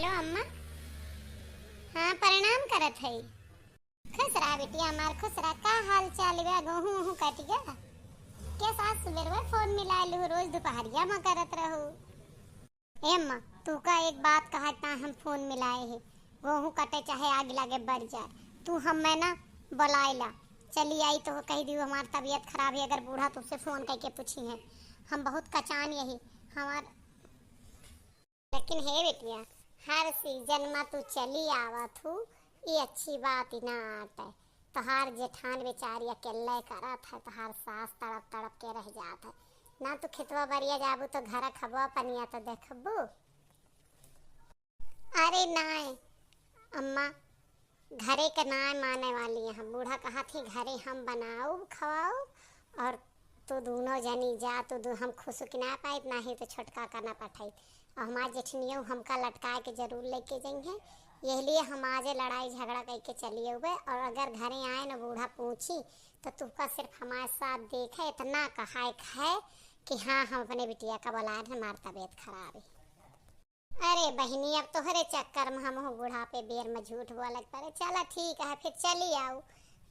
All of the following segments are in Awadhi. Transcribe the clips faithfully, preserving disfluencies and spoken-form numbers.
हेलो अम्मा। हाँ, प्रणाम करत है। खुश रहा बिटिया हमार, खुश रहा। का हाल चाल बा? गोहूँ ओहूँ कटि गा? के सास सुबेरवा फोन मिलाए लू, रोज दुपहरिया में करत रहू। ए अम्मा, तू का एक बात कहा ना हम फोन मिलाए है। गोहूँ कटे चाहे आग लागे बरि जाए, तू हमें ना बोलाए ला। चली आई तो कहि दियो हमार तबियत खराब है, अगर बूढ़ा तुझसे फोन कइके पूछी है। हम बहुत कचान यही हमार। लेकिन हे बिटिया, हर सीजन मा तू चली आवत हू, ई अच्छी बात ही ना आटे। तोहार जेठान बेचारी अकेले करत है, तोहार सास तड़प तड़प के रह जात है। ना तू खेतवा बरिया जाबू तो घर खबवा पनिया तो देखबू। अरे नाय अम्मा, घरे के नाय माने वाली हैं। बूढ़ा कहत ही, "घरे हम बनाउब, खवाउब, और तू दूनो जनी जा, तू दू, हम खुसुक ना पाइत, नाही तो छोटका का ना पठाइत।" और हमार जेठनियो हमका लटकाए के जरूर लेके जइहें, यह लिए हम आजे लड़ाई झगड़ा कइके चली अउबे। और अगर घरे आए न बूढ़ा पूछी, तो तुहका सिर्फ हमारे साथ देखे, इतना कहाए है कि हाँ, हम अपने बिटिया का बोलाए हैं, हमार तबियत खराब है। अरे बहिनी, अब तोहरे चक्कर में हमहू बुढ़ापे बेर में झूठ बोलक परे। चला ठीक है, फिर चली आऊ।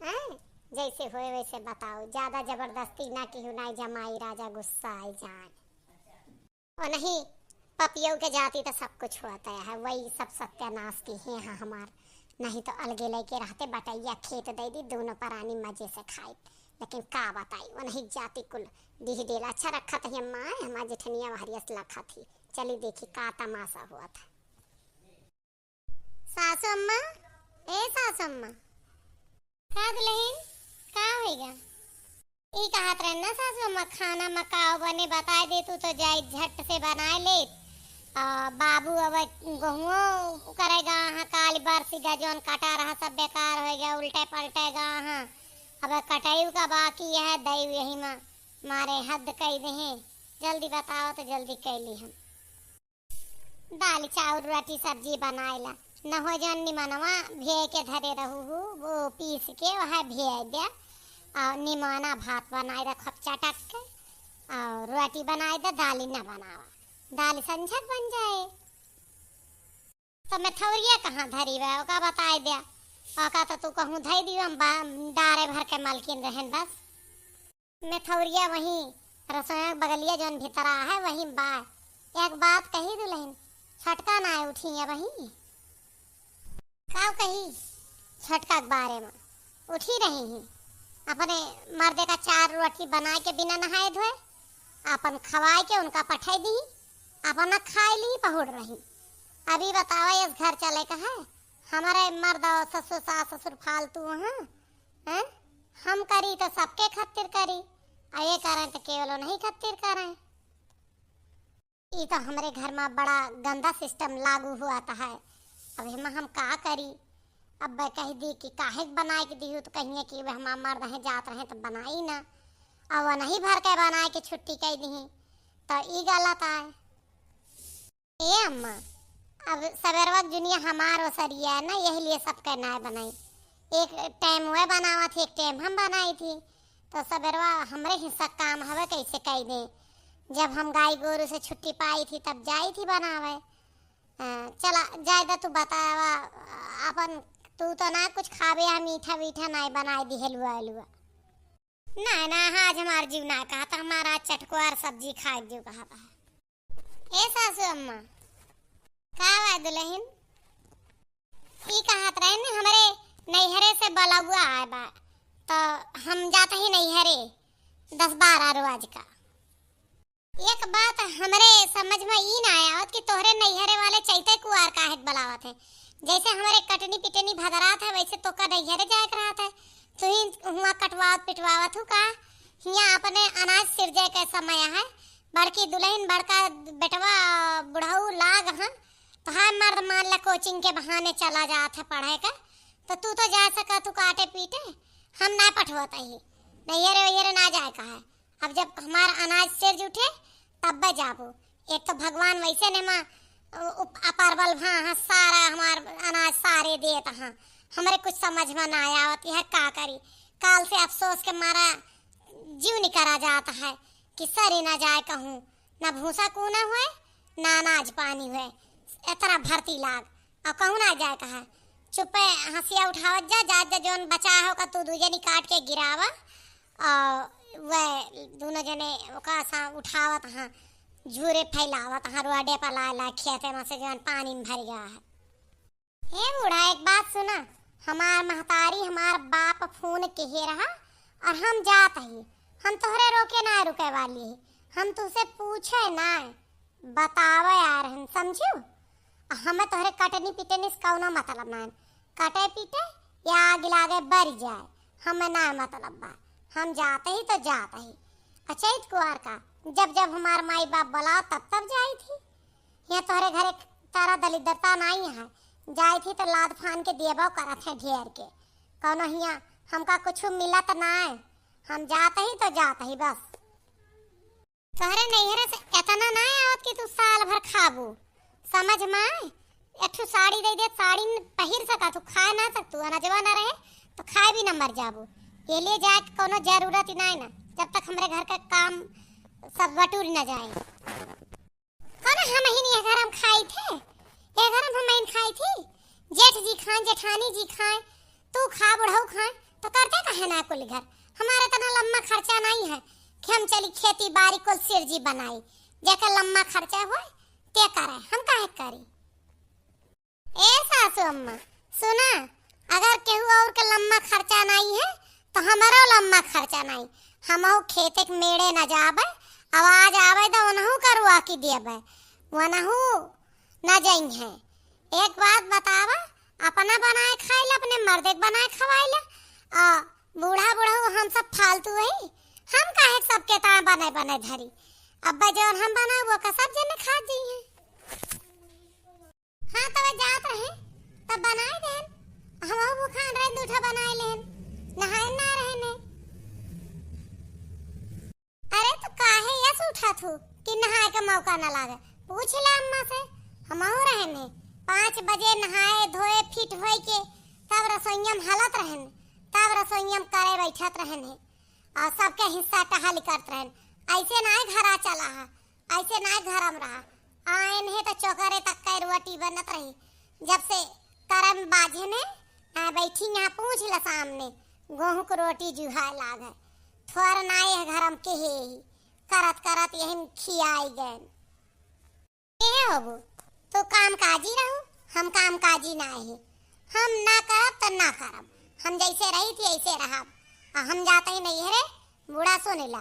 हैं? जैसे होए वैसे बताओ, ज्यादा जबरदस्ती ना किहू, नाई जमाई राजा गुस्सा आई जाए। और नहीं, पपियों के जाति तो सब कुछ होता है, वही सब सत्यानाश की है यहाँ हमार। नहीं तो अलगे लेके रहते, बटैया खेत दे दी, दोनों परानी मजे से खाए। लेकिन का बताई, वो नहीं जाति कुल डीह डेला अच्छा रखत ही अम्मा, हमार जेठनिया वहरियस लखत ही। चली देखी का तमाशा हुआ था। सासू अम्मा, ए सासू अम्मा। का दुल्हन, का होइगा? ई कहत रहे ना सासू अम्मा, खाना में का बने बताए दे, तू तो जाई झट से बनाए ले। आ, बाबू अब गोहुओ करेगा, हाँ, काली बरसी गा, जौन कटा रहा सब बेकार हो गया, उल्टे पलटे गा, हाँ। अब कटाई का बाकी यह दई यही मा मारे हद कई देहे। जल्दी बताओ तो जल्दी कैली हम। दाल, चाउर, रोटी, सब्जी बनाइला। न हो जौन निमनवा भिए के धरे रहू हु, वो पीस के वह भिए द्या। और निमना भात बनाए रखब चटक के। और रोटी बनाए द्या, दाल न बनावा। दाल संझक बन जाए। तो मेथौरिया कहाँ धरी बा, ओका बताए द्या। ओका तो तू कहूँ धई दियो, हम बा-, डारे भर के मलकिन रहन बस। मेथौरिया वहीं रसोई बगलिया जौन भीतरा है, वहीं बा। एक बात कही दुल्हन, छोटका ना उठी है वहीं। का कही? छोटका के बारे में उठी रही ही। अपने मर्दे का चार रोटी बनाए के बिना नहाए धोए, अपन खवाए के उनका पठाई दी, अपना खाए ली पहुड़ रही। अभी बतावा, इस घर चले का है? हमारे मर्द और ससुर, सास ससुर फालतू हैं, हैं? हम करी तो सबके खातिर करी, आ ये करें तो केवल नहीं खातिर करें। ई तो हमरे घर में बड़ा गंदा सिस्टम लागू हुआ था है। अब हम, हम का करी? अब कह दी कि काहे के बनाए के दिहू, तो कहिए कि हम मर्द हैं, जात रहे तो बनाई ना। अब वो नहीं भर के बनाए के छुट्टी कह दी, तो ई गलत आए। ए अम्मा, अब सबेरवा के जुनिया हमार ओसरिया है ना, यही लिए सबके नाय बनाई। एक टाइम वह बनावत थी, एक टाइम हम बनाई थी, तो सबेरवा हमरे हिस्सा काम हवे, कैसे कई दे। जब हम गाय गोरू से छुट्टी पाई थी, तब जाई थी बनावे। अ, चला, जायदा तू बतावा, अपन तू तो ना कुछ खावे, हम मीठा वीठा नाय बनाए दिहे लुआ लुआ। ना, ना, आज हमार जीव ना कहा था, हमारा चटकुआर सब्जी खाए के जीव कहा था। ए सासू अम्मा, का बा दुल्हन? ई कहत रहे न, हमरे नैहरे से बलौआ आए बा, तो हम जात ही नैहरे दस बारह रोज का। एक बात हमरे समझ में ई ना आवत कि तोहरे नैहरे वाले चैते कुआर काहे के बलावत है। जैसे हमरे कटनी पिटनी भदरात है, वैसे तोका नैहरे जाए के रहत है। तू ही हुआ कटवावत पिटवावत हूँ का? हियाँ अपने अनाज सिरजे के समय है। बड़की दुल्हन, बड़का बेटवा, बुढ़ऊ लाग हैं, तो हाय मर्द मान ला कोचिंग के बहाने चला जात है पढ़े का, तो तू तो जा सकत हूँ काटे पीटे, हम ना पठवत ही, नैहरे वैहरे ना जाए का है। अब जब हमार अनाज सिरज उठे, तब्बे जाबो। एक तो भगवान वैसे ने माँ उ-, उप-, अपार बल भा हाँ, सारा हमार अनाज सारे देत हाँ। हमरे कुछ समझ में ना आवत, यह का करी? काल से अफसोस के मारा जीव निकरा जात है कि सरी ना जाए कहूँ, ना भूसा कूना हुए, ना अनाज पानी हुए। एतना भर्ती लाग, अउ कहूँ ना जाए कहा। चुप्पे हँसिया उठावत जा, जात जा, जौन बचा हो का तू दू जनी काट के गिरावा, अउ वह दूनो जने ओका सा उठावत हाँ, झूरे फैलावत हाँ, रोडे पर लाए लाए खेते में से जौन पानी में भर गया है। हे बूढ़ा, एक बात सुना, हमार महतारी, हमार बाप फोन किहे रहा अउर हम जात ही, हम तोहरे रोके ना रुके वाली ही, हम तुहसे पूछे ना, बतावे आ रहन, समझू? हमें तोहरे कटनी पिटनी से कौनो मतलब ना है। कटे पीटे या आग लागे बर जाए, हमें ना मतलब बा। हम जात ही तो जात ही। आ चैत कुआर का जब जब हमार माई बाप बुलाओ तब तब जाई थी। यहाँ तोहरे घरे तारा दलिद्रता नाई है, जाई थी तो लाद फान के दियबो करत है ढेर के। कौनो हियाँ हमका कुछ मिलत ना है, हम जात ही तो जात ही बस। तोहरे नैहरे से एतना ना आवत कि तू साल भर खाबू। समझ में आए? एक ठो साड़ी दे दे, साड़ी न पहिर सका तू, खाए ना सक तू, अनजवा ना रहे तो खाए भी ना मर जाबू। ये लिए जाए के कोनो जरूरत ही ना है ना, जब तक हमरे घर का काम सब बटूर ना जाए। कौन हम ही नहीं घर हम खाई थे, ये घर हम हम खाई थी। जेठ जी खाए, जेठानी जी खाए, तू खा, बुढ़ऊ खाए, तो करते काहे ना कुल घर? हमारे इतना लम्बा खर्चा नहीं है कि हम चली खेती बारी कुल सिर जी बनाई। जेकर लम्बा खर्चा होए, ते करे, हम काहे करी? ए सासू अम्मा, सुना, अगर केहू और के लम्बा खर्चा नहीं है, तो हमरो लम्बा खर्चा नहीं। हमहू खेते के मेड़े न जाबे, आवाज आवे तो उनहू करवा की देबे, वनहू न जइहें। एक बात बतावा, अपना बनाए खाइला, अपने मर्दे के बनाए खवाइला, आ बूढ़ा बुढ़ऊ हम सब फालतू है, हम काहे सबके ताए बने बने धरी? अब्बा जौन हम बनाए वो का सब जने खा जइहें। हाँ, तब जात रहे, तब बनाए देन, हम भूखान रहे, दूठा बनाए लेन, नहाए ना रहे ने। अरे, तू काहे यस उठत हू कि नहाए के मौका न लागे? पूछ ले अम्मा से, हमहू रहन है। पाँच बजे नहाए धोए फिट होए के तब रसोइया में हलत रहन, तब रसोइया में करे बैठत रहन है। और सबके हिस्सा टहल करत रहन। ऐसे नाय घरा चला है, ऐसे नाय घर में रहा। आयन है तो चोकरे तक के रोटी बनत रही। जब से करम बाझे ने, आ बैठी यहाँ पूछ ले सामने, गोहूँ के रोटी जुहाए लागे। थोर नाय है घर में के ही, करत करत यही में खियाई गए। ए होबू, तू काम काजी रहू, हम काम काजी ना ही। हम ना करब त ना करब, हम जैसे रही थी ऐसे रहब। आ हम जाते ही नहीं है रे, बूढ़ा सुन ला,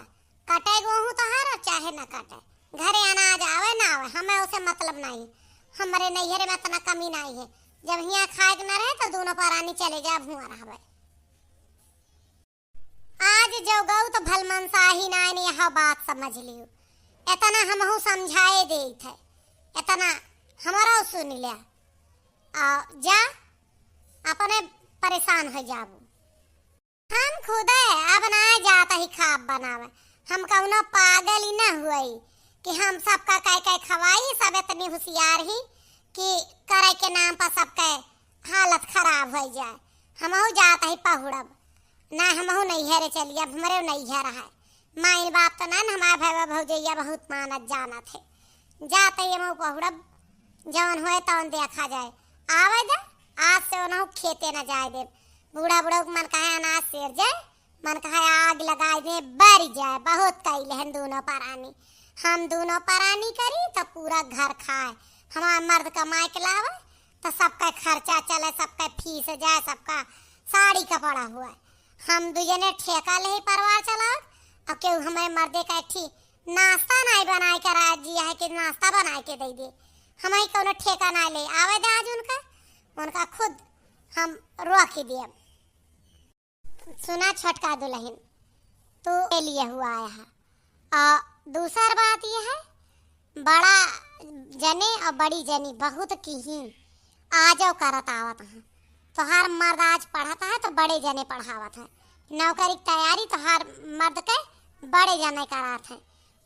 कटे गोहूँ तोहार और चाहे ना कटे, घरे अनाज आवे ना आवे, हमें उसे मतलब नहीं। हमरे नैहरे में इतना कमी नहीं है, जब हियाँ खाए के न रहे तो दोनों परानी चले जा भुआ रहबे। आज जो गऊ तो भलमनसाही नाय ने यह बात समझ लियो। इतना हमहू समझाए देत है, इतना हमरो सुन लिया। आ जा, अपने परेशान हो जाबू। हम खुदे अब ना जात ही खाब बनावे। हम कौनो पागल ही ना हुई कि हम सबका कह कह खवाई। सब इतनी होशियार ही कि करे के नाम पर सबके हालत खराब हो जाए। हमहू जात ही पहुड़ब ना, हमहू नैहरे चली, अब हमरे नैहर है। माइन बाप तो ना, हमार भैया भौजैया बहुत मानत जानत है। जात ही हमहू पहुड़ब, जौन होए तौन देखा जाए। आवे दे, आज से ओनहू खेते न जाए देब। बूढ़ा बूढ़ा के मन कहे अनाज सेर जाए, मन कहे आग लगाए दे, बर जाए। बहुत कई लेहन दोनों परानी, हम दोनों परानी करी तो पूरा घर खाए। हमार मर्द कमाए के लावे तो सबका खर्चा चले, सबका फीस जाए, सबका साड़ी कपड़ा हुआ। हम दू जने ठेका ले ही परिवार चलाओ, और केहू हमारे मर्दे का एक ठी नाश्ता नहीं बनाए के राजी है कि नाश्ता बनाए के दे दे। हम ही कोनो ठेका नहीं ले आवे दे आज उनका, उनका खुद हम रोक ही दिए। सुना छोटका दुल्हन, तू के लिए हुआ आया है। और दूसर बात ये है, बड़ा जने और बड़ी जनी बहुत की ही आजो करत आवत हैं। तोहार मर्द आज पढ़त है तो बड़े जने पढ़ावत है, नौकरी की तैयारी तोहार मर्द के बड़े जने करात है।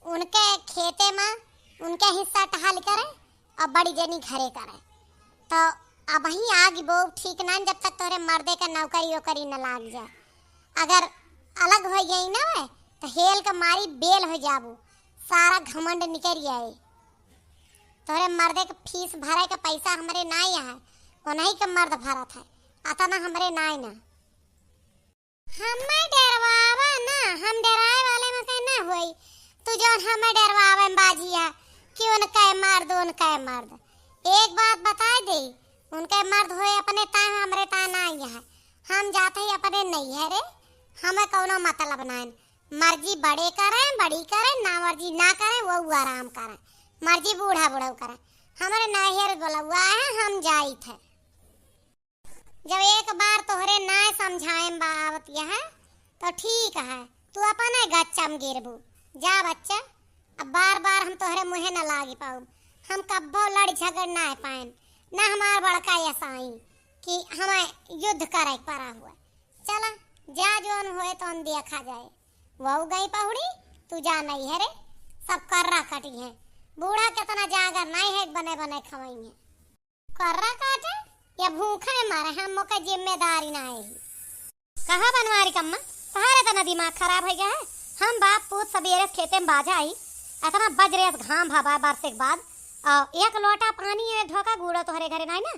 उनके खेते में उनके हिस्सा टहल करे और बड़ी जनी घरे करे। तो अब ही आग बो ठीक ना, जब तक तोहरे मर्दे के नौकरी ओकरी न लाग जाए। अगर अलग हो गई ना वे, तो हेल के मारी बेल हो जाबू, सारा घमंड निकल आए। तोहरे मर्दे के फीस भरे के पैसा हमरे नाई है, उन्हीं के मर्द भरत है, अतना हमरे नाई ना। हमें डेरवावा ना, हम डेराए वाले में से ना होई। तू जौन हमें डेरवावे में बाजी है कि उनके मर्द, उनके मर्द। एक बात बताए दे, उनके मर्द होए अपने ताए, हमरे ताए नाई है। हम जाते ही अपने नैहरे, हमें कौनो मतलब नाई। मर्जी बड़े करें, बड़ी करें, ना मर्जी ना करें, वो आराम करें। मर्जी बूढ़ा बूढ़ा करें। हमरे नैहर बोलौआ है, हम जाइत है। जब एक बार तोहरे नाय समझाएम बा आवत यह, तो ठीक है, तू अपने गच्चा में गिरबू। जा बच्चा, अब बार बार हम तोहरे मुँहे न लागी पाउब। हम कब्बो लड़ झगड़ ना पाएन, ना हमार बड़का यस आई कि हमें युद्ध करे के पड़ा हुआ। चला, जा जौन होए तौन देखा जाए। वहू गई पहुड़ी, तू जा नैहरे, सब कर्रा कटी है। बूढ़ा कितना जागर नाई है, बने बने खवाई है। कर्रा काटे या भूखे मारे, हम मोके जिम्मेदारी ना है। कहा बनवारी कम्मा, तहारे तना दिमाग खराब हो गया है। हम बाप पूत सबेरे से खेते में बाझा आई, इतना बजरेस घाम भा बा बरसे के बाद, और एक लोटा पानी, एक ढोका गूड़ा तोहरे घरे नाई ना।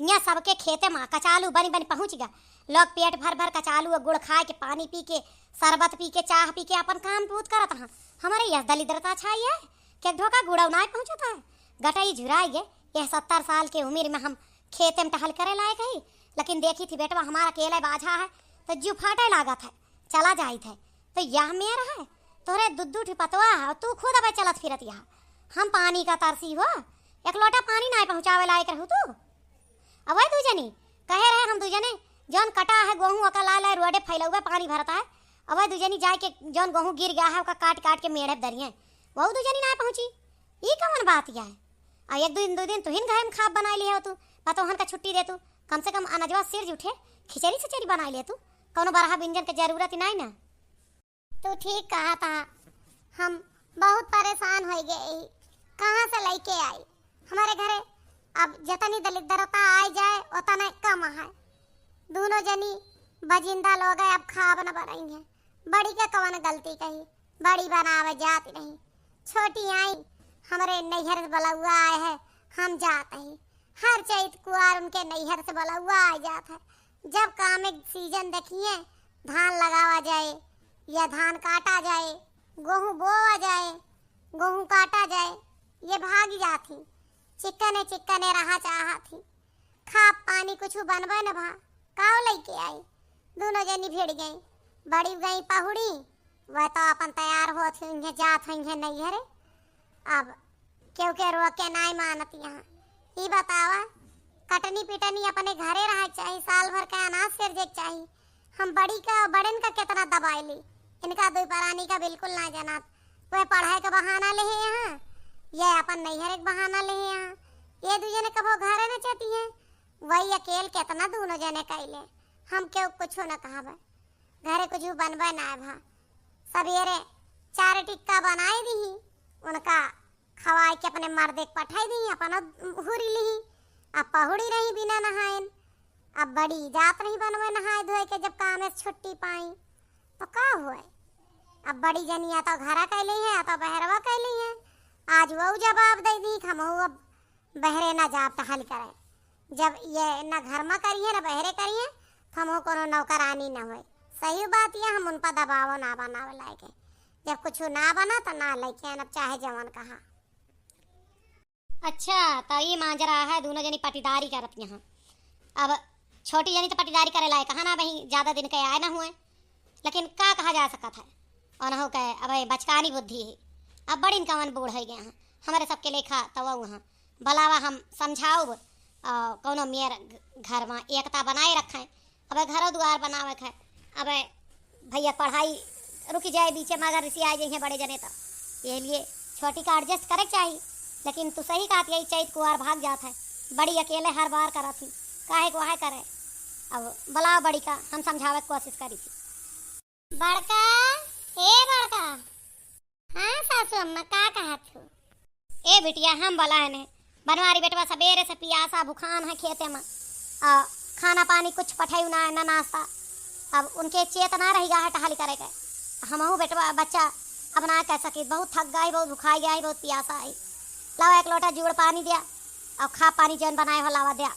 यहाँ सबके खेते में कचालू बनी बनी पहुँच गया। लोग पेट भर भर कचालू और गुड़ खाए के, पानी पी के, शरबत पी के, चाह पी के अपन काम पूत करत हैं। हमारे यह दलिद्रता छाई है कि एक ढोका गूड़ा नाई पहुँचता है। गटई झुराई गए, यह सत्तर साल के उम्र में हम खेते में टहल करे लायक है, लेकिन देखी थी बेटवा हमारा अकेले बाझा है, तो जीव फाटे लागत है, चला जाइत है। तो यह मेर है, तोहरे दू दू ठी पतवा है, और तू खुद अबे चलत फिरत यहाँ। हम पानी का तरसी हो, एक लोटा पानी नाई पहुँचावे लायक रहू तू। अब वही दू जनी कहे रहे, हम दू जने जौन कटा है गोहूँ, ओका लाए लाए रोडे फैलौबे पानी भरता है। अब वही दू जनी जाए के जौन गोहूँ गिर गया है, ओका काट काट के मेढ़े दरिए, वहू दू जनी नाई पहुँची। ई कवन बात है? आ एक दू दिन, दू दिन तुहिन घर में खाब बनाई लिहे हो तू, पतोहन का छुट्टी दे तू, कम से कम अनजवा सिर उठे, खिचड़ी सिचड़ी बनाई ले तू, कौनो बरहा बिंजन के जरूरत ही नाई ना। तू ठीक कहा था, हम बहुत परेशान हो गए ही, कहाँ से लेके आई? हमारे घरे अब जतनी दलिद्रता आई जाए, उतने कम है। दोनों जनी बजिंदा लोग है, अब खाब न बनाई है। बड़ी का कवन गलती कही, बड़ी बनावे जात नहीं। छोटी आई, हमरे नैहर से बलौआ आए है, हम जात ही। हर चैत कुआर उनके नैहर से बलौआ आ जात है। जब काम एक सीजन देखिए, धान लगावा जाए या धान काटा जाए, गोहूँ बोवा जाए, गोहूँ काटा जाए, ये भाग जात ही। चिक्कने चिक्कने रहा चाहत ही। खा पानी कुछ बनबे न भा, काव लइके आई? दोनों जनी भिड़ गई। बड़ी गई पहुड़ी, वह तो अपन तैयार होत हुई है, जात हुई है नैहरे। अब केहू के रोक के नाई मानत यहाँ। ई बतावा, कटनी पिटनी अपने घरे रहे के चाही, साल भर के अनाज सिरजे के चाही। हम बड़ी का, बड़न का कितना दबाई ली, इनका दुई परानी का बिल्कुल ना जनात। वह पढ़ाई का बहाना ले यहाँ, ये अपन नैहर के बहाना ले यहाँ। ये दू जने कबो घरे न चती हैं, वही अकेल कितना दोनों जने कैले। हम केहू कुछ न कहाबे, घरे कुछ बनबे ना भा। सबेरे चार टिक्का बनाए दी, उनका खवाए के अपने मर्दे के पठाई दी, अपन हुरी ली। अब पहुड़ी रही बिना नहायन। अब बड़ी जात रही बनवे नहाए धोए के, जब कामे से छुट्टी पाई तो का हुए? अब बड़ी जनी या तो घरा कैली है या तो बहरवा कैली है। आज वो जवाब दे दी कि हमहू अब बहरे ना जाब टहल करे। जब ये ना घर में करिए ना बहरे करिए, तो हमहू कोनो नौकरानी ना होए। सही बात ये, हम उन पर दबाव ना बनावे लायक है। जब कुछ ना बना तो ना लेके आन, अब चाहे जवन कहा। अच्छा, तो ये मांजरा है, दोनों जनी पटीदारी करत यहाँ। अब छोटी जनी तो पटीदारी करे लायक कहा ना, वही ज्यादा दिन के आए ना हुए, लेकिन का कहा जा सकत है, उन्हों के अब बचकानी बुद्धि है। अब बड़िन कवन बूढ़ है गए हैं, हमारे सबके लेखा तो वो हैं। भलावा हम समझाउब, अ, कौनो मेर घ-, घर में एकता बनाए रखें। अब घरों दुआर बनावे के है, अब भैया पढ़ाई रुक जाए बीचे में, अगर रिसी आ जाइए बड़े जने तो ये लिए छोटी का adjust करे के चाही। लेकिन तू सही कहत, यही चैत कुआर भाग जात है, बड़ी अकेले हर बार करत ही, काहे को आहे करे। अब बुलाओ बड़ी का, हम समझावे के कोशिश करी थी। बड़का, ए बड़का। हाँ सासू अम्मा, का कहत हो? ए बिटिया, हम बोला है ने, बनवारी बेटवा सबेरे से पियासा भुखान है खेते में, आ, खाना पानी कुछ पठाई ना है, ना नाश्ता। अब उनके चेतना रही गा है टहल करे के। हमहू बेटवा, बच्चा अब ना कह सकी, बहुत थक गई, बहुत भुखाई गई, बहुत पियासा है। लावा एक लोटा जुड़ पानी द्या, अउर खा पानी जौन बनाए हो लावा द्या।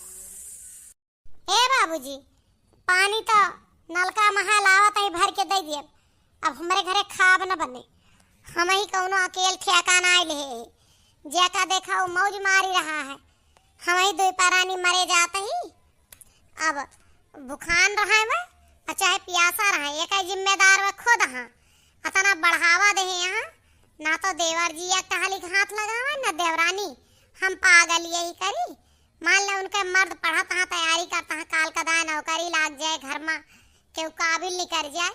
ए बाबूजी, पानी तो नलका महा लावत ही भर के दे दिए, अब हमरे घरे खाब न बने, हम ही कौनो अकेल ठेका ना आइल है, जेका देखा वो मौज मारी रहा है, हम ही दुई परानी मरे जात ही। अब भुखान रहे में, अउर चाहे पियासा रहे, एक जिम्मेदार वे खुद हाँ, अतना बढ़ावा दे यहाँ, ना तो देवर जी एक टहली के हाथ लगावे, ना देवरानी, हम पागल यही करी। मान ले उनके मर्द पढ़त हाँ, तैयारी करत हाँ, काल का दाए नौकरी लाग जाए, घर में केहू काबिल निकर जाए,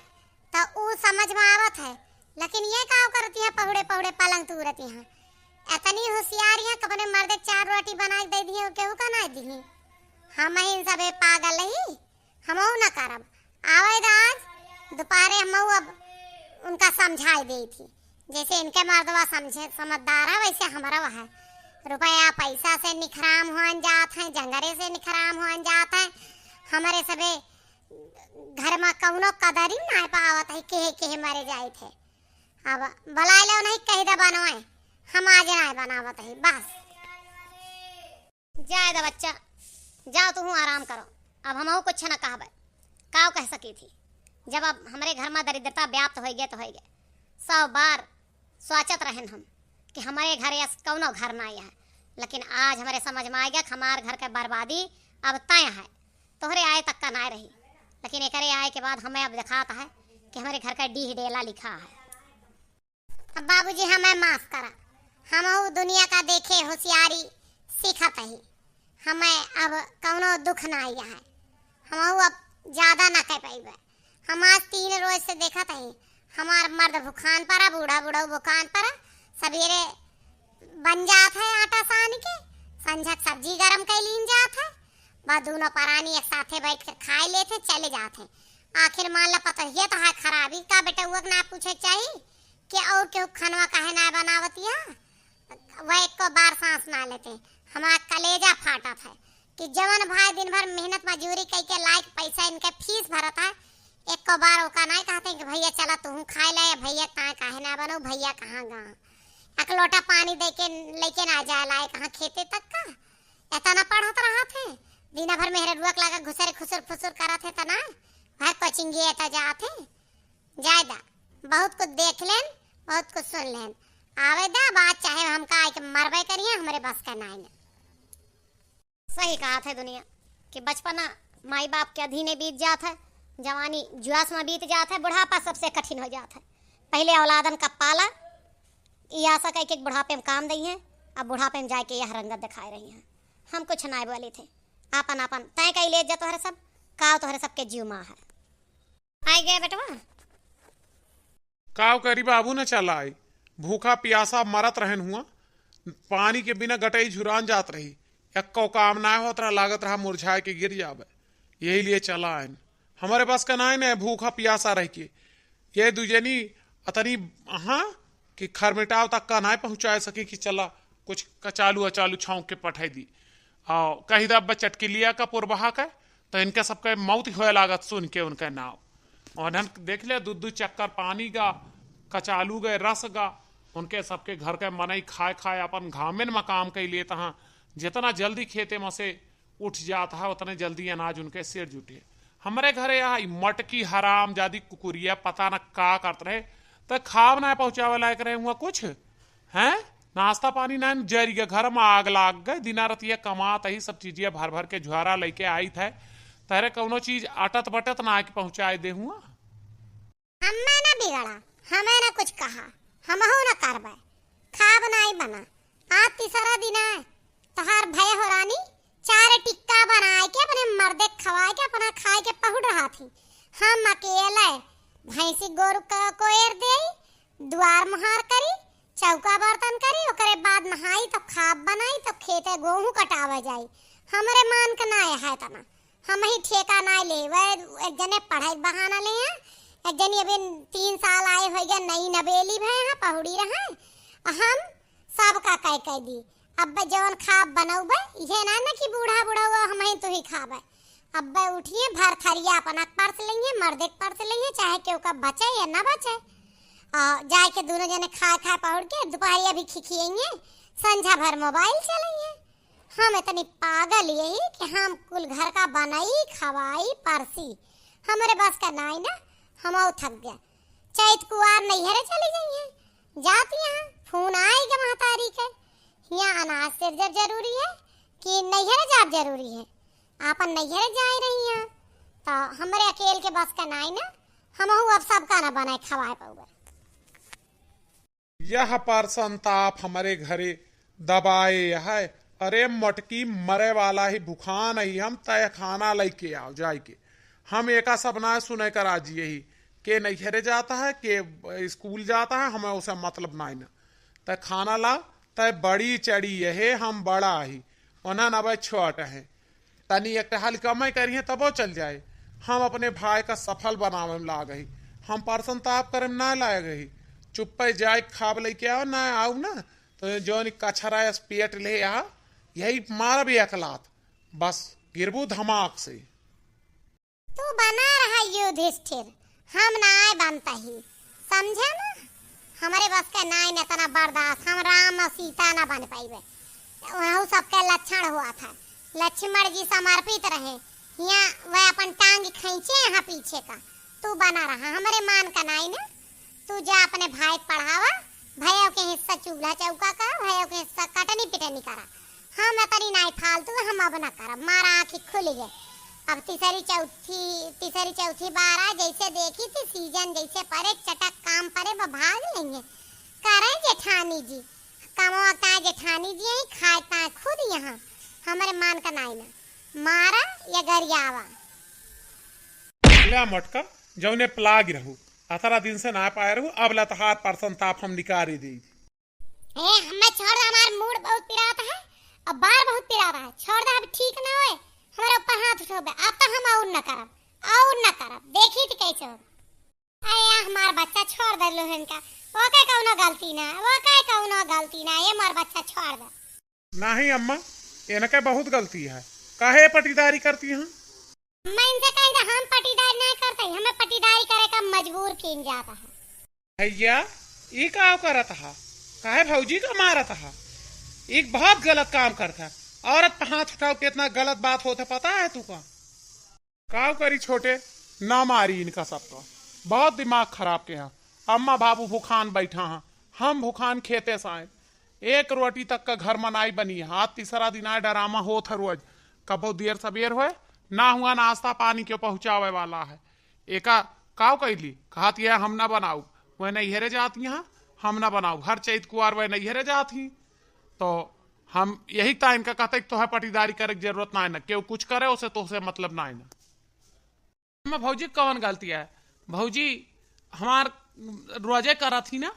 तो ऊ समझ में आवत है। लेकिन ये का करती है, पहुड़े पहुड़े पलंग तूरती हैं। इतनी होशियार हैं कि अपने मर्दे के चार रोटी बना के दे दिए, केहू का ना दिए। हम ही इन सबे पागल ही, हमहू ना करब। आवे द आज दोपहरे, हमहू अब उनका समझाई देई थी। जैसे इनके मर्दवा समझे, समझदार है, वैसे हमरा है। रुपया पैसा से निखराम होन जात है, जंगरे से निखराम होन जात है। हमरे सबे घर में कौनो कदर ही ना पावत है, केहे केहे मरे जाइत है। अब बुलाए लो नहीं, कही द बनवाए, हम आज ना बनावत है बस। जाए द बच्चा, जाओ तुहूँ आराम करो, अब हमहू कुछ न कहबे, काव कह सकी थी, जब अब हमरे घर में दरिद्रता व्याप्त होइ गए तो होइ गए। सौ बार सोचत रहन हम कि हमरे घर अस कौनो घर ना है, लेकिन आज हमरे समझ में आ गया कि हमार घर के बर्बादी अब तय है, तोहरे आए तक का ना रही, लेकिन एकरे आए के बाद हमें अब दिखात है कि हमरे घर का डीह डेला लिखा है। अब बाबूजी हमें माफ करा, हमहू दुनिया का देखे होशियारी सीखत ही, हमें अब कौनो दुख ना आया है, हमहू अब ज्यादा ना कह पाइबे। हम आज तीन रोज से देखत ही, हमार मर्द भुखान परा, बूढ़ा बूढ़ा भुखान परा, सवेरे बन जात है आटा सान के, संझक सब्जी गरम कर लीन जात है, बस दोनों परानी एक साथे बैठ के खाए लेत है, चले जात है। आखिर मान ला पतोहिया तो है खराबी का, बेटउआ के ना पूछे चाही कि और केहू खनवा काहे ना बनावतिया? वह एको बार सांस ना लेते। हमार कलेजा फाटत है कि जवन भाई दिन भर मेहनत मजूरी कई के लायक पैसा इनके फीस भरत है, एको बार ओका ना कहते कि भैया चला तुहूँ खाए ला, या भैया ताए काहे ना बनो, भैया कहाँ गा? एक लोटा पानी दे के लेके ना जाए लाए कहाँ खेते तक का? इतना पढ़त रहत है, दिन भर मेहररुआ के लगे घुसर खुसुर फुसुर करत है, तना भर कोचिंग ये तो जात है। जाए दा, बहुत कुछ देख लेन, बहुत कुछ सुन लेन। आवे दा, बात चाहे हमका आके मरबे करिए, हमरे बस का नाई ना। सही कहत है दुनिया कि बचपना माई बाप के अधीने बीत जात है, जवानी जुआस में बीत जात है, बुढ़ापा सबसे कठिन हो जात है। पहले औलादन का पाला, ई आशा कई के बुढ़ापे में काम दई है, अब बुढ़ापे में जाके यह रंगत दिखाए रही हैं। हम कुछ नाय बोली थे, आपन आपन तय कई ले जा तोहरे सब, काव तोहरे सबके जीव माँ है। आइ गए बेटवा। काव करी बाबू न चला आई, भूखा पियासा मरत रहन हुआ, पानी के बिना गटई झुरान जात रही, एक्को काम नाय होत रहा, लागत रहा मुरझाए के गिर जाबे, यही लिए चला आइन। हमरे बस का नाय न भूखा पियासा रह के, ये दुजनी अतनी हाँ कि खरमिटाव तक का नाय पहुँचाए सके कि चला कुछ कचालू अचालू छौंक के पठाई दी। आ, कही दा अब चटकिलिया का पुरबहा का, तो इनके सबके मौत होए लागत सुन के उनके नाव। उन्हन देख ले, दू दू चक्कर पानी गा, कचालू गए, रस गा, उनके सबके घर के मनई खाए खाए अपन घामेन में काम कई लेत हाँ। जितना जल्दी खेते में से उठ जात है, उतने जल्दी अनाज उनके सिर जुटे। हमरे घरे यहाँ ई मटकी हराम जादी कुकुरिया पता न का करत रहे, तो खाब ना पहुँचावे लायक रहे हुआ कुछ। हैं? नाश्ता पानी ना जरी के, घर में आग लाग गए, दिना रतिया कमात ही सब चीजिया भर भर के झोरा लेके आइत है, तहरे कौनो चीज अटत बटत ना आके पहुँचाए दे हुआ। हमें ना बिगड़ा, हमें ना कुछ कहा, हमहू ना करबे, खाब नाई बना। आज तीसरा दिन है, तोहार भय हो रानी, चार टिक्का बनाए के अपने मर्दे खवाए के अपना खाए के पहुड़ रहा थी। हम अकेले भैंसी गोरू का कोयर देई, दुआर मुहार करी, चौका बर्तन करी, ओकरे बाद नहाई तो खाब बनाई तो खेते गोहूँ कटावे जाई। हमरे मान के ना है तना, हम ही ठेका ना ले, वह एक जने पढ़ाई के बहाना ले हैं, एक जनी अभी तीन साल आए हो गया, नई नबेली भए हैं, पहुड़ी रहे, हम सबका कह कह दी। अब जवन खाब बनौबे, ये ना ना कि बूढ़ा बुढ़ौआ हम ही तू ही खाबे। अब उठिए, भर थरिया अपना के परस लेंगे, मर्दे के परस लेंगे, चाहे केहू का बचे या ना बचे। आ, जाए के दोनों जने खाए खाए पहुड़ के दोपहरिया भी खिखिएंगे, संझा भर मोबाइल चलइहें। हम इतनी पागल यही कि हम कुल घर का बनाई, खवाई, परसी। हमरे बस का नाई ना, हमहू थक गया। चैत कुआर नैहरे चली जइहें। जात यहाँ फोन आएगा महतारी के। यहाँ अनाज से जब जरूरी है कि नैहरे जाब जरूरी है। आपन नैहरे जाए रही हैं, तो हमरे अकेल के बस का नाई ना, हमहू अब सबका ना बनाए खवाए पउबे। यह पर संताप हमरे घरे दबाए है। अरे मटकी, मरे वाला ही भुखान ही हम, तय खाना लइके आओ जाइके। हम एका सब ना सुने का राजी ही। के नैहरे जाता है, के स्कूल जाता है, हमें उसे मतलब नाई ना। तय खाना ला, तय बड़ी चढ़ी है, हम बड़ा ही, ओनहन अबे छोट है। तनी एक टहल कमै करिहें तबो चल जाए। हम अपने भाई का सफल बनावे में लाग ही। हम परसन ताप करे में ना लाग ही। चुप्पे जाए खाब लइके आओ, ना आओ ना, तो जौन कछरा अस पेट ले आ, यही मारब एक लात। बस गिरबू धमाक से। तू बना रहा युधिष्ठिर, हम नाय बनता ही, समझे ना? हमरे बस के नाय न इतना बर्दाश्त, हम राम और सीता ना बन पाइबे। वहू सबके लक्षण हुआ था, लक्ष्मण जी समर्पित रहे, यहाँ वह अपन टांग खींचे यहाँ पीछे का, तू बना रहा, हमरे मान का नाय ना। तू जा अपने भाई के पढ़ावा, भयो के हिस्सा चूल्हा चौका का, भयो के हिस्सा कटनी पिटनी करा। हम अतरी नाई फालतू, हम अब ना करब, मारा आँखी खुल गए। अब तीसरी चौथी, तीसरी चौथी बार आ, जैसे देखी थी सीजन जैसे परे, चटक काम परे, ब भाग लेंगे। करें जेठानी जी, कमवा का जेठानी जी यहीं, खाए का खुद यहाँ, हमरे मान का नाई ना, मारा या गरियावा। ले मटका, जौने पलाग रहू, अतरा दिन से ना पाए रहू, अब ला तहार परसन ताप हम निकारी दी। ए, हमें छोड़ दे, हमार मूड बहुत पिरात है और बार बहुत पिरात है। छोड़ दे, अब ठीक ना होए, हमारे ऊपर हाथ उठोबे। अब तो हम और न करब, और न करब। देखी थी कैसे होगा। अरे, हमार बच्चा छोड़ दे लोहन का, वो का कौनो गलती ना, वो का कौनो गलती ना, ये हमार बच्चा छोड़ दे। नहीं अम्मा, इनके बहुत गलती है, काहे पटीदारी करती हैं? मैं इनसे कही तो हम पटीदारी नहीं करते, हमें पटीदारी करे का मजबूर कीन जाता है। भैया, ई का करत हा? काहे भौजी का मारत हा? ई बहुत गलत काम करत हा। औरत पे हाथ उठाओ, कितना गलत बात होत है, पता है तू का? काव करी छोटे, ना मारी इनका सबका। बहुत दिमाग खराब के हा। अम्मा बाबू भुखान बैठा हा, हम भुखान खेते से आए। एक रोटी तक का घर मा नाई बनी है। आज तीसरा दिन आए, डरामा होत है रोज। कबो देर सबेर होए, ना हुआ नाश्ता पानी क्यों पहुँचावे वाला है। एका काव कैली? कहत यह हम ना बनाऊ, वह नैहरे जात यहाँ, हम ना बनाऊ। हर चैत कुआर वह नैहरे जात ही। तो हम यही ता इनका कहते कि तोहे पटीदारी करे की जरूरत ना है ना, केहू कुछ करे उसे तोहसे मतलब ना है ना। हम भौजी कौन गलती है? भौजी हमार रोजे करत ही ना,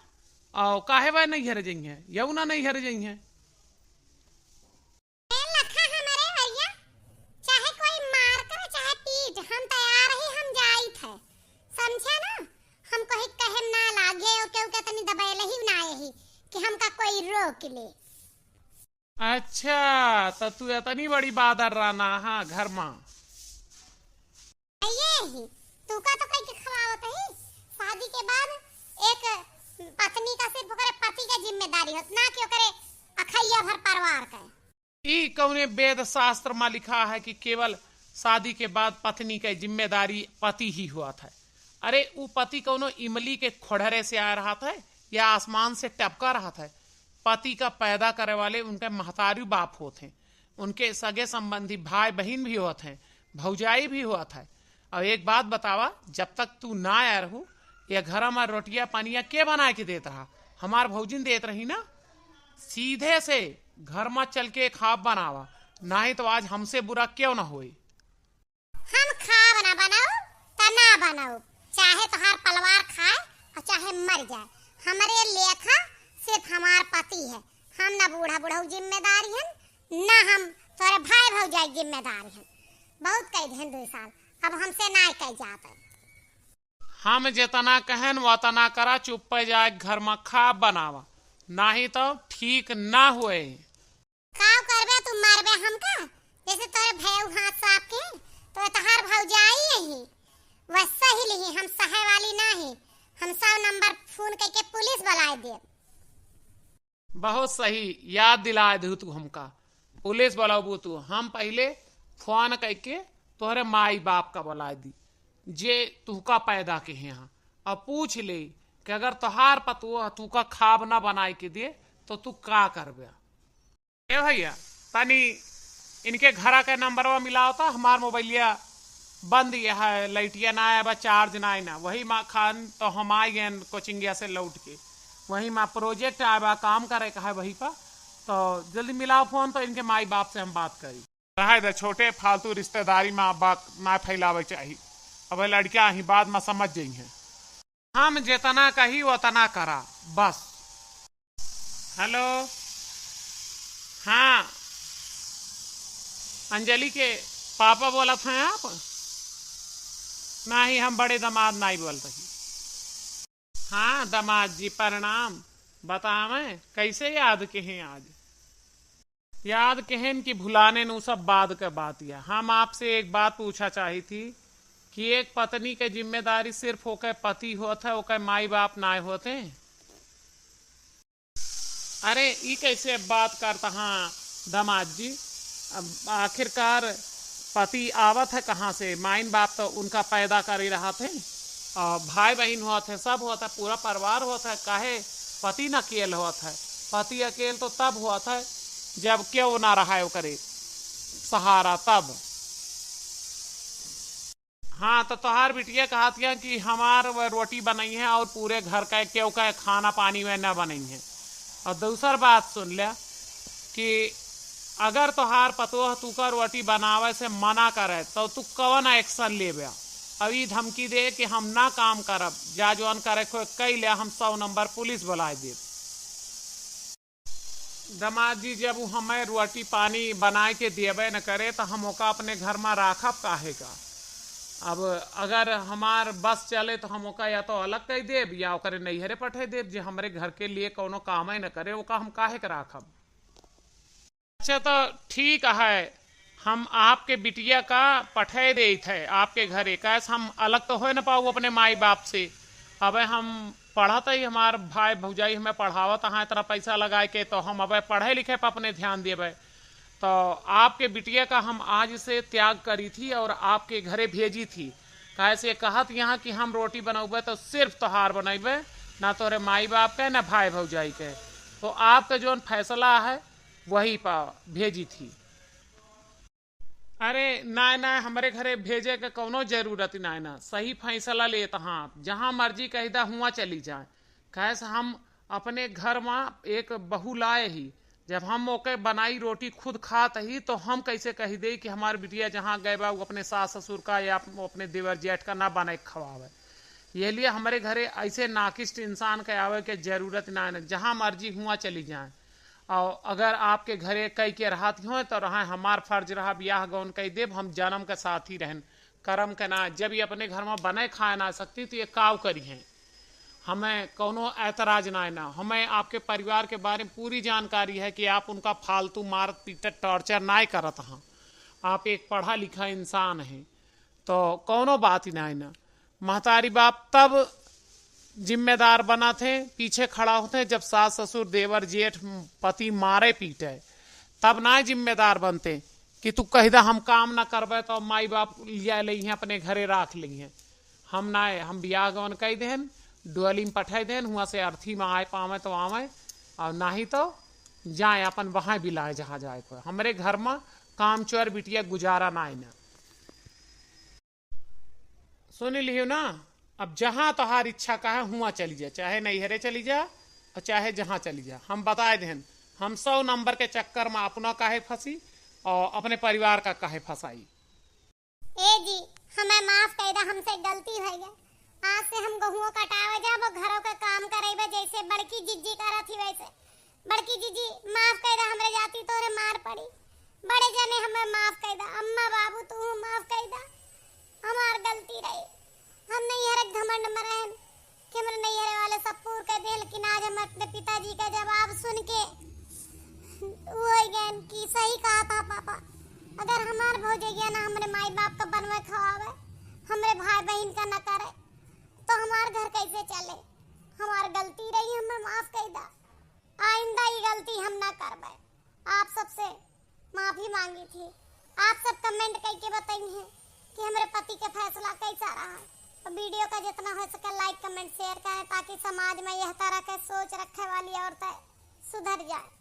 और काहे वह नैहरे जइहें, यहू ना नैहरे जइहें। ए लखा हमरे भैया, चाहे कोई मार करे, चाहे पीट, हम तैयार ही, हम जाइत है, समझे ना? हम कोई कहे ना लागे, ओ केहू के तनी दबैले ही ना यही कि हमका कोई रोक ले। अच्छा, तो तू इतनी बड़ी बादर राना हा घर मा? ये ही, तू का तो कह के खवावत ही, शादी के बाद एक पत्नी का सिर्फ ओकरे पति का जिम्मेदारी होत, ना कि ओकरे अखैया भर परिवार का। ई कौने वेद शास्त्र मा लिखा है कि केवल शादी के बाद पत्नी के जिम्मेदारी पति ही होत है? अरे, ऊ पति कौनो इमली के खोड़रे से आ रहत है या आसमान से टपका रहत है? पति का पैदा करे वाले उनके महतारी बाप होत हैं, उनके सगे संबंधी भाई बहिन भी होत हैं, भौजाई भी होत है। और एक बात बतावा, जब तक तू ना आए रहू, ये घर मा रोटिया पानिया के बनाए के देत रहा? हमार भौजिन देत रही ना। सीधे से घर मा चल के खाब बनावा, नाहीं तो आज हमसे बुरा क्यों ना होई। हम खाब ना बनाऊ, त ना बनाऊ, चाहे तोहार पलवार खाए और चाहे मर जाए। हमरे लेखा सिर्फ हमार पति है। हम ना बूढ़ा बुढ़ऊ जिम्मेदारी हन, ना हम तोरे भाई भौजाई जिम्मेदारी हन। बहुत कह देहन दुई साल, अब हमसे ना कह जात है। हम जेतना कहन वतना करा, चुप्पे जाए घर मा खाब बनावा, नाहीं तो ठीक ना होए। काव करबे तू, मारबे हमका? जैसे तोरे भयऊ हाथ साफ के, तो तहार भौजाई यही, वह सही लिही, हम सहे वाली नाही। हम सौ नंबर फोन करके पुलिस बुलाए देब। बहुत सही, याद दिलाए दू तू हमका। पुलिस बोलाबू तू, हम पहिले फोन कइके तोहरे माई बाप का बोलाए दी, जे तुहका पैदा किहे हैं, और पूछ ले कि अगर तोहार पतोह तुहका खाब ना बनाए के दे, तो तू का करबे? ए भइया, तनी इनके घरा के नंबरवा मिलाओ तो, हमार मोबाइलिया बंद ये है, लइटिया ना आए बा, चार्ज ना आए ना। वही माँ खान तो हम आए गए कोचिंगिया से लौट के, वही माँ प्रोजेक्ट आए बा, काम करे का है वही पर। तो जल्दी मिलाओ फोन तो इनके माई बाप से हम बात करी। रहे दे, छोटे फालतू रिश्तेदारी में बात ना फैलावे चाही। अब लड़कियां ही बाद में समझ जइहें। हम जितना कही उतना करा, बस। हेलो, हाँ, अंजलि के पापा बोलत हैं आप? नाही, हम बड़े दामाद नाही बोलत ही। हाँ दामाद जी प्रणाम। बतावें, कैसे याद किहे आज? याद किहेन कि भुलाने न, उ सब बाद के बात या। हम आपसे एक बात पूछा चाही थी कि एक पत्नी के जिम्मेदारी सिर्फ ओके पति होत है, ओके माई बाप नाय होते? अरे, ई कैसे बात करता हाँ दामाद जी? अब आखिरकार पति आवत है कहाँ से? माइन बाप तो उनका पैदा करे रहत है, और भाई बहिन होत है, सब होत है, पूरा परिवार होत है। काहे पति न अकेल होत है? पति अकेल तो तब होत है जब केहू ना रहा है ओकरे सहारा, तब। हाँ, तो तोहार बिटिया कहत हिया कि हमार वह रोटी बनइहे और पूरे घर का केहू का खाना पानी वह न बनइहे। और दूसर बात सुन ले कि अगर तोहार पतोह तुका रोटी बनावे से मना करे तो तू कवन action लेबे? अब ई धमकी दे कि हम ना काम करब, जा जौन करे को कई ले, हम सौ नंबर पुलिस बुलाए देब। दामाद जी, जब उ हमें रोटी पानी बनाए के देबे न करे, तो हम ओका अपने घर में राखब काहे का? अब अगर हमार बस चले, तो हम ओका या तो अलग कर देब, या ओकरे नैहरे पठे देब, जे हमरे घर के लिए कौनो कामे न करे, ओका हम काहे के राखब? अच्छा, तो ठीक है, हम आपके बिटिया का पठे देत है आपके घरे, कैसे हम अलग तो होए न पाऊ अपने माई बाप से। अबे हम पढ़त ही, हमार भाई भौजाई हमें पढ़ावत हैं इतना पैसा लगाए के, तो हम अबे पढ़े लिखे पर अपने ध्यान देबे। तो आपके बिटिया का हम आज से त्याग करी थी और आपके घरे भेजी थी, काहे से कहत हिया कि हम रोटी बनौबे तो सिर्फ तोहार बनैबे, ना तोरे माई बाप के, ना भाई भौजाई के। तो आपके जौन फैसला है, वही पा भेजी थी। अरे नाय, नाय, हमरे घरे भेजे के कौनो जरूरत नाय ना। सही फैसला लेत हाँ आप। जहाँ मर्जी कहि दा, हुआँ चली जाए। काहे से हम अपने घर मा एक बहू लाए ही, जब हम ओके बनाई रोटी खुद खात ही, तो हम कैसे कहि देई कि हमार बिटिया जहाँ गए बा, उ अपने सास ससुर का या अपने देवर जेठ का ना बनाए के खवावे? ये लिए हमरे घरे ऐसे नाकिस्ट इंसान के आवे के जरूरत नाय ना। जहाँ मर्जी हुआँ चली जाए। और अगर आपके घरे कई के रहत होए तो रहे, हमार फर्ज रहा बियाह गौन कई देब, हम जन्म के साथी रहन, करम के ना। जब ये अपने घर मा बने खाए ना सकती तो ये काव करिहें? हमें कौनो ऐतराज ना है ना, हमें आपके परिवार के बारे में पूरी जानकारी है कि आप उनका फालतू मारत पीटत टॉर्चर ना करत हाँ। आप एक पढ़ा लिखा इंसान हैं, तो कौनो बात ही ना है ना। महतारी बाप तब जिम्मेदार बनत हैं, पीछे खड़ा होत हैं, जब सास ससुर देवर जेठ पति मारे पीटे, तब ना जिम्मेदार बनते कि तू कहि दा हम काम ना करबे तो माई बाप लिया लेइहें, अपने घरे राख लेइहें। हम ना, हम बियाह गवन कई देहन, डोली में पठाई देहन, हुआँ से अर्थी में आए पावे तो आवे, और नाही तो जाए अपन वहाँ बिलाए जहाँ जाए को। हमरे घर में काम चोर बिटिया गुजारा ना है ना। सुन लियो ना, अब जहाँ तोहार इच्छा का है, हुआँ चली जा, चाहे नैहरे चली जा और चाहे जहाँ चली जा। हम बताए देहन, हम सौ नंबर के चक्कर में अपना काहे फंसी और अपने परिवार का काहे फंसाई। ए जी, हमें माफ कर दा, हमसे गलती हो गई। आज से हम गहुओं कटावे जाब और घरों के काम करेबे, जैसे बड़की जिज्जी करत ही वैसे। बड़की जीजी, माफ कई दा, हमरे जाती तोहरे मार पड़ी। बड़े जने हमें माफ कई दा। अम्मा बाबू, तू माफ कई दा, हमार गलती रही। हम नैहरे घमंड में रहन कि हमरे नैहरे वाले सब पूर कर दें, लेकिन आज हम अपने पिताजी का जवाब सुन के वो हो गए कि सही कहा था पापा। अगर हमार भौजैया ना हमरे माई बाप का बनवे खवावे, हमरे भाई बहन का न करे, तो हमार घर कैसे चले? हमार गलती रही, हमें माफ कई दा। आइंदा ई गलती हम ना करबे। आप सबसे माफी मांगी थी। आप सब comment कइके बताई हैं कि हमरे पति के फैसला कैसा रहा। और video का जितना हो सके like, comment, share करें, ताकि समाज में यह तरह के सोच रखे वाली औरतें सुधर जाए।